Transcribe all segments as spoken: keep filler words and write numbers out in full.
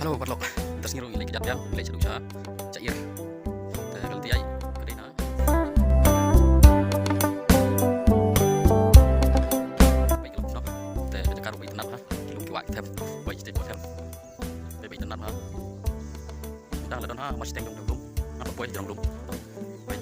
Hello paralok, mynta sngi ruh ngi leit kjat biang, ngi leit shaduh sha Jaïaw. Te ka lynti Jaïaw ka dei na, peit ka lum noh. Te ka jaka ruh ba itynnat ha, ki lum ki wah ki them, wah ki them. Te ba itynnat ha. Dang la don ha, ma shiteng jong lum, ha, ba poi jong lum. Peit.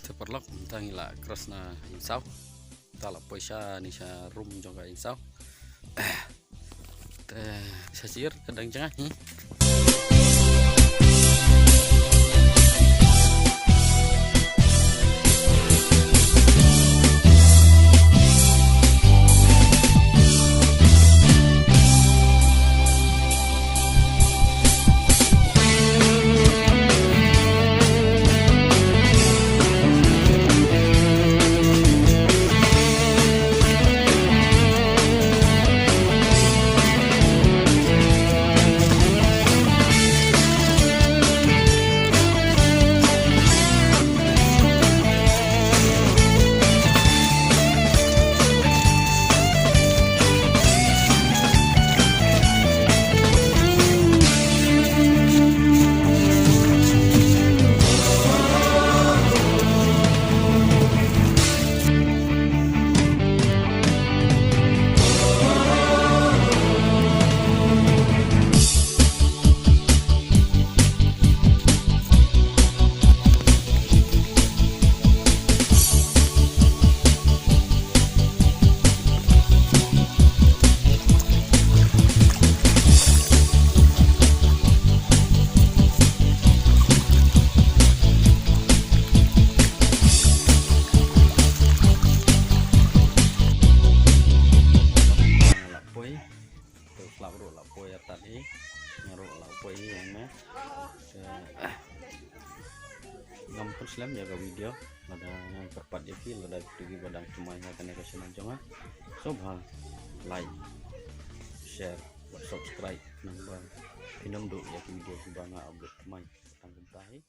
Te paralok, mynta ngi la cross na Ïew Saw. Te la poi sha ni sha room jong ka Ïew Saw. Te sha sir ka dang jngai. Hmm. Poi. Te u slap ruh la poi ïa tad hi. Nga ruh la poi hi ïa me. Te ngam pynslem ïa ka video lada ngan kyrpad ïa phi, lada phi ba dang thymmai ha kane ka channel jong nga, sngewbha like, share bad subscribe, nangba phin ym duh ïa ki video kiba nga upload thymmai. Tang kumta hi.